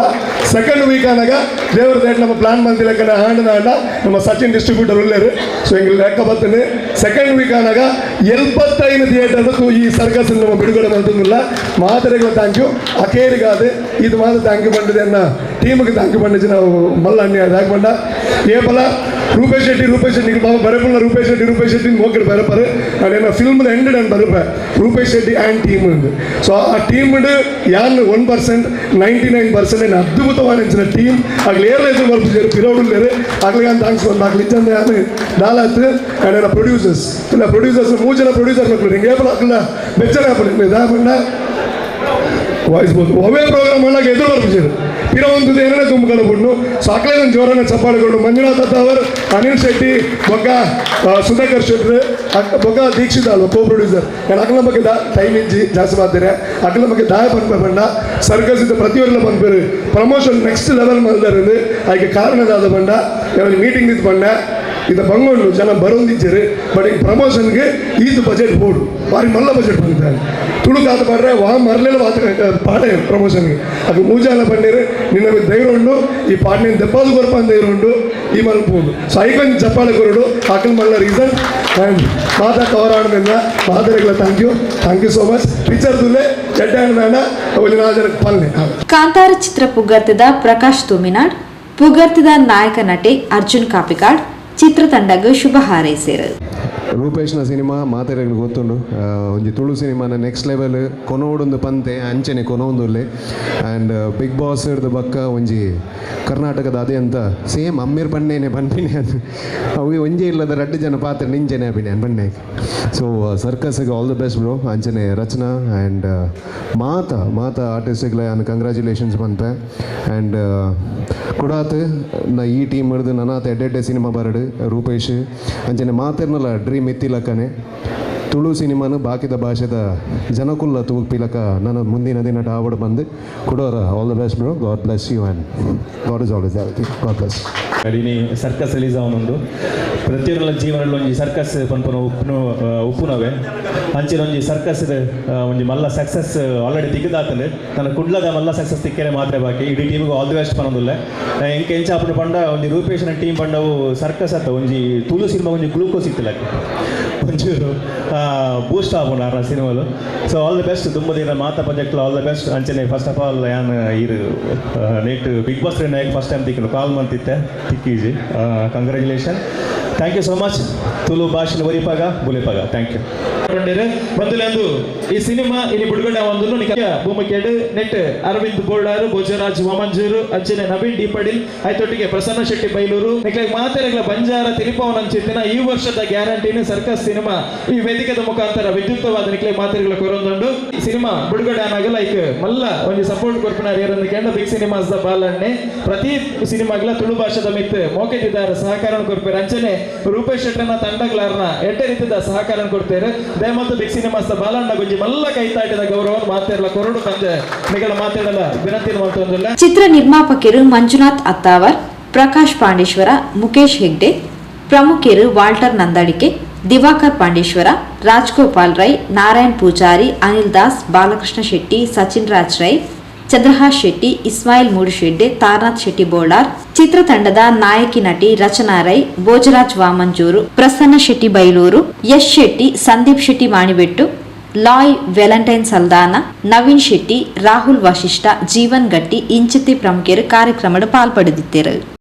ಸೆಕೆಂಡ್ ವೀಕ್ ಆನಾಗ ದೇವರ ಥಿಯೇಟರ್ ನಮ್ಮ ಪ್ಲಾನ್ ಮಲ್ತಿಲೆಕ್ಕನ ಹಾಂಡ್ ಆಂಡ ನಮ್ಮ ಸಚಿನ್ ಡಿಸ್ಟ್ರಿಬ್ಯೂಟರ್ ಉಲ್ಲೇರು. ಸೊ ಎಂಗ್ ಲೆಕ್ಕ ಬರ್ತದೆ ಸೆಕೆಂಡ್ ವೀಕ್ ಆನಾಗ 75 ಥಿಯೇಟರ್ ಈ ಸರ್ಕಸ್ ನಮ್ಮ ಬಿಡುಗಡೆ ಮಲ್ತೊಂದುಲ್ಲ. ಮಾತೆರೆಗ್ಲ thank you. ಅಕೇರಿಗಾದ ಇದು ಮಾತ್ರ thank you ಪಂಡದೆ ಅನ್ನ ಟೀಮ್ಗೆ thank you ಪಂಡಿச்சு ನಾವು ಮಲ್ಲ ಅನ್ಯಾಯ ಯಾಕೆ ಪಂಡ ಏಪಲ ರೂಪೇಶ್ ಶೆಟ್ಟಿ ರೂಪೇಶ್ ಶೆಟ್ಟಿ ಬಾಬಾ ಬರಪುಲ್ಲ ರೂಪೇಶ್ ಶೆಟ್ಟಿ ರೂಪೇಶ್ ಶೆಟ್ಟಿ ಮೋಕಿಡ್ ಬರಪರು ನಾನು ಫಿಲ್ಮ್ ಎಂಡ್ ನಾನು ಬರಪೆ Rupesh Shetty and team. So ಆ ಟೀಮ್ ಯಾನ್ 1% 99% ಅದ್ಭುತವಾದ ಟೀಮ್ ಆಗಲಿ ಏರ್ಲ ಎದುರು ಬರ್ಪಿದ್ದಾರೆ ಪಿರೋಡುಲ್ಲೇರು ಆಗಲಿ ಅಂತ thanks ಬಂದು ಆಗಲಿ ಚಂದ ಯಾನು ದಾಲಾತ್ ಆ್ಯಂಡ್ ಪ್ರೊಡ್ಯೂಸರ್ಸ್ ಇಲ್ಲ ಪ್ರೊಡ್ಯೂಸರ್ಸ್ 3 ಜನ ಪ್ರೊಡ್ಯೂಸರ್ ಮಕ್ಕಳು ನಿಂಗೆ ಏಪಲ ಹಾಕಲ್ಲ ಬೆಚ್ಚನೆ ಹಾಪುಂಡು ಇದಾಪಂಡ ವಾಯ್ಸ್ ಬೋದು ಅವೇ ಪ್ರೋಗ್ರಾಮ್ ಒಳಗೆ ಎದುರು ಬರ್ಪಿದ್ದಾರೆ ಪಿರ ಒಂದು ಏನೇ ತುಂಬಿಕೊಂಡು ಬಿಡ್ನು. ಸೊ ಅಕ್ಲೆ ಒಂದು ಜೋರನ್ನ ಚಪ್ಪಾಳೆಗಳು ಮಂಜುನಾಥ್ ಅವರು, ಅನಿಲ್ ಶೆಟ್ಟಿ ಬೊಕ್ಕ ಸುಧಾಕರ್ ಶೆಟ್ಟಿ ಬೊಕ್ಕ ದೀಕ್ಷಿತ್ ಅಲ್ವ ಕೋ ಪ್ರೊಡ್ಯೂಸರ್. ನಾನು ಅಕ್ಲ ಬಗ್ಗೆ ಟೈಮ್ ಇಜ್ಜಿ ಜಾಸ್ತಿ ಮಾಡ್ತಾರೆ ಅಕ್ಲ ಬಗ್ಗೆ ದಾಯ ಪನ್ಪೆ ಪಂಡ ಸರ್ಕಸ್ ಇದ್ದ ಪ್ರತಿಯೊಂದು ಪನ್ಪೇರು promotion next level ಮಲ್ದಾರೆ ಅದಕ್ಕೆ ಕಾರಣದಾದ ಪಂಡ ಮೀಟಿಂಗ್ ಇದ್ದು ಪಂಡ ಇದು ಬಂಗೊಂಡು ಜನ ಬರೋಂದಿಜ್ಜರು ಬಟ್ ಈಗ ಪ್ರಮೋಷನ್ಗೆ ಈದು ಬಜೆಟ್ ಬೋರ್ಡು ಭಾರಿ ಮಲ್ಲ ಬಜೆಟ್ ಬಂದಿದ್ದಾರೆ ತುಳು ಕಾತ ಪಾಡ್ರೆ ವಾ ಮರಲೆಲ್ಲ ವಾತ ಪಾಡೆ ಪ್ರಮೋಷನ್ಗೆ ಅದು ಮೂಜಾನ ಪಂಡೇರು ನಿನ್ನ ಧೈರ್ಯ ಉಂಡು ಈ ಪಾಡ್ನೆ ದೆಪ್ಪಾದು ಕೊರಪ ಧೈರ್ಯ ಉಂಡು ಈ ಮಲ್ಪುಂಡು. ಸೊ ಐಕೊಂದು ಚಪ್ಪಾಳೆ ಕೊರಡು ಅಕಲ್ ಮಲ್ಲ ರೀಸನ್ ಆ್ಯಂಡ್ ಮಾತಾ ಕವರ್ ಆಡೋದ್ರಿಂದ ಮಾತಾಡಗಳ thank you thank you so much. Teacher ತುಲೆ ಚಡ್ಡ ಬೇಡ ಒಂದು 4 ಜನಕ್ಕೆ ಪಾಲನೆ. ಕಾಂತಾರ ಚಿತ್ರ ಪುಗರ್ತಿದ ಪ್ರಕಾಶ್ ತೂಮಿನಾಡ್, ಪುಗರ್ತಿದ ನಾಯಕ ನಟೆ ಅರ್ಜುನ್ ಕಾಪಿಕಾಡ್ ಚಿತ್ರತಂಡಗ್ ಶುಭ ಹಾರೈಸಿರು. ರೂಪೇಶ್ನ ಸಿನಿಮಾ ಮಾತೆರೆಗ್ ಗೊತ್ತುಂಡು ಒಂಜಿ ತುಳು ಸಿನಿಮಾನ ನೆಕ್ಸ್ಟ್ ಲೆವೆಲ್ ಕೊನೋಡೊಂದು ಪಂತೆ ಅಂಚನೆ ಕೊನೊಂದುಲ್ಲೆ and big boss ಹಿಡ್ದು ಬಕ್ಕ ಒಂಜಿ ಕರ್ನಾಟಕದ ಅದೇ ಅಂತ ಸೇಮ್ ಅಮ್ಮಿರ್ ಪಣ್ಣೇನೆ ಪನ್ಪಿನಿ ಅದು ಅವು ಒಂಜಿ ಇಲ್ಲದ ರಡ್ಡು ಜನ ಪಾತ್ರ ನಿಂಚೆನೆ ಅಪಿನಿ ಪಣ್ಣೆ. ಸೊ ಸರ್ಕಸ್ಗೆ all the best bro ಅಂಚನೆ ರಚನಾ ಆ್ಯಂಡ್ ಮಾತಾ ಮಾತಾ ಆರ್ಟಿಸ್ಟ್ಗಳ ನಾನು ಕಂಗ್ರ್ಯಾಚುಲೇಷನ್ಸ್ ಪನ್ಪೆ. ಆ್ಯಂಡ್ ಕುಡಾತ್ ನ ಈ ಟೀಮ್ ಹಿಡ್ದು ನನಾತ್ ಎಡ್ಡೆಡ್ಡೆ ಸಿನಿಮಾ ಬರಡು ರೂಪೇಶ್ ಅಂಚನೆ ಮಾತೆರ್ನಲ್ಲ ಡ್ರೀಮ್ ಇತ್ತಿಲಕ್ಕನೆ ತುಳು ಸಿನಿಮಾನು ಬಾಕಿದ ಭಾಷೆದ ಜನಕುಲ್ಲ ತೂಪಿಲಕ ನನ್ನ ಮುಂದಿನ ದಿನ ಆವಡ್ ಬಂದು ಕುಡೋರ all the best bro. God bless you and God is always there with you. God bless. ಇನಿ ಸರ್ಕಸ್ ರಿಲೀಸ್ ಆವೊಂದುಂಡು ಪ್ರತಿಯೊಂದು ಜೀವನದಲ್ಲಿ ಒಂಜಿ ಸರ್ಕಸ್ ಪನ್ಪುನ ಉಪ್ಪುನು ಉಪ್ಪುನವೆ ಅಂಚಿನ ಒಂಜಿ ಸರ್ಕಸ್ ಒಂಜಿ ಮಲ್ಲ ಸಕ್ಸಸ್ ಆಲ್ರೆಡಿ ತಿಕ್ಕದಾತಂಡು ತನ್ನ ಕುಡ್ಲದ ಮಲ್ಲ ಸಕ್ಸಸ್ ತಿಕ್ಕರೆ ಮಾತ್ರ ಬಾಕಿ ಇಡೀ ಟೀಮಿಗೆ all the best ಪನೊಂದುಲ್ಲೆ. ಎಂಕ್ ಎಂಚ ಆಪುಂಡು ಪಂಡ ಒಂಜಿ ರೂಪೇಶನ ಟೀಮ್ ಪಂಡವು ಸರ್ಕಸ್ ಅತ್ತ ಒಂಜಿ ತುಳು ಸಿನಿಮಾ ಒಂಜಿ ಗ್ಲೂಕೋಸ್ ಇತ್ತಿಲಕ್ಕೆ ಒಂಚೂರು ಬೂಸ್ಟ್ ಆಪುಂಡು ಆರ್ನ ಸಿನಿಮಾಲು. So all the best ದುಂಬದಿನ ಮಾತ project all the best. ಅಂಚನೆ first of all ಯಾನ್ ಈರು net big boss first time ತಿಕ್ಕಲು call ಮಂತಿತ್ತೆ ತಿಕ್ಕೀಜಿ. Congratulation, thank you so much. Tulu ಭಾಷೆ ಒರಿಪಾಗ ಬುಲಿಪಾಗ thank you. ಬಂದುಲೆಂದು ಈ ಸಿನಿಮಾ ಇಲ್ಲಿ ಬಿಡುಗಡೆ ಒಂದು ಭೂಮಿಕೇಡು ನೆಟ್ ಅರವಿಂದ್ ಬೋಳಾರು, ಭೋಜರಾಜ್ ವಾಮಂಜೂರು, ಅಂಚನೆ ನವೀನ್ ಡಿ ಪಡೀಲ್, ಆಯ್ತೊಟ್ಟಿಗೆ ಪ್ರಸನ್ನ ಶೆಟ್ಟಿ ಬೈಲೂರು. ನಿಕ್ಲೆಗ್ ಮಾತೆರೆಗ್ಲ ಬಂಜಾರ ತಿರುಪವನಂಚಿತ್ತಿನ ಈ ವರ್ಷದ ಗ್ಯಾರಂಟಿನ ಸರ್ಕಸ್ ಸಿನಿಮಾ ಈ ವೇದಿಕೆದ ಮುಖಾಂತರ ವಿದ್ಯುಕ್ತವಾದ ನಿಕ್ಲೆ ಮಾತೆರೆಗ್ಲ ಕೊರೊಂದುಂಡು. ಸಿನಿಮಾ ಬಿಡುಗಡೆ ಆನಾಗ ಲೈಕ್ ಮಲ್ಲ ಒಂಜಿ ಸಪೋರ್ಟ್ ಕೊರ್ಪಿನ ಏರೊಂದು ಕೇಂದ್ರ big cinemas the ಬಾಲಣ್ಣೆ ಪ್ರತಿ ಸಿನಿಮಾಗ್ಲ ತುಳು ಭಾಷೆದ ಮಿತ್ ಮೋಕೆದಿದ್ದಾರೆ ಸಹಕಾರ ಕೊರ್ಪೇರು. ಅಂಚನೆ ರೂಪೇಶ್ ಶೆಟ್ಟರ್ನ ತಂಡಗ್ಲಾರ್ನ ಎಡ್ಡೆ ರೀತಿದ ಸಹಕಾರ ಕೊಡ್ತೇವೆ. ದಯಮತ್ತು big cinemas the Balanna Gunji ಮಲ್ಲ ಕೈತಾಟಿದ ಗೌರವ ಮಾತಾಡಲ ಕೊರಡು ತಂದೆ ನಿಗಳ ಮಾತಾಡಲ ವಿನಂತಿ ಮಾಡ್ತೊಂದಿಲ್ಲ. ಚಿತ್ರ ನಿರ್ಮಾಪಕರು ಮಂಜುನಾಥ್ ಅತ್ತಾವರ್, ಪ್ರಕಾಶ್ ಪಾಂಡೇಶ್ವರ, ಮುಖೇಶ್ ಹೆಗ್ಡೆ, ಪ್ರಮುಖರು ವಾಲ್ಟರ್ ನಂದಳಿಕೆ, ದಿವಾಕರ್ ಪಾಂಡೇಶ್ವರ, ರಾಜ್ಗೋಪಾಲ್ ರೈ, ನಾರಾಯಣ್ ಪೂಜಾರಿ, ಅನಿಲ್ ದಾಸ್, ಬಾಲಕೃಷ್ಣ ಶೆಟ್ಟಿ, ಸಚಿನ್ ರಾಜ್ ರೈ, ಚಂದ್ರಹಾಸ್ ಶೆಟ್ಟಿ, ಇಸ್ಮಾಯಿಲ್ ಮೂಡುಶೆಡ್ಡೆ, ತಾರನಾಥ್ ಶೆಟ್ಟಿ ಬೋಳಾರ್, ಚಿತ್ರತಂಡದ ನಾಯಕಿ ನಟಿ ರಚನಾ ರೈ, ಭೋಜರಾಜ್ ವಾಮಂಜೂರು, ಪ್ರಸನ್ನ ಶೆಟ್ಟಿ ಬೈಲೂರು, ಯಶ್ ಶೆಟ್ಟಿ, ಸಂದೀಪ್ ಶೆಟ್ಟಿ ಮಾಣಿಬೆಟ್ಟು, ಲಾಯ್ ವೆಲೆಂಟೈನ್ ಸಲ್ದಾನ, ನವೀನ್ ಶೆಟ್ಟಿ, ರಾಹುಲ್ ವಶಿಷ್ಠ, ಜೀವನ್ ಗಟ್ಟಿ ಇಂಚಿತ್ತಿ ಪ್ರಮುಖರು ಕಾರ್ಯಕ್ರಮಡ್ ಪಾಲ್ಪಡೆದಿತ್ತೇರು.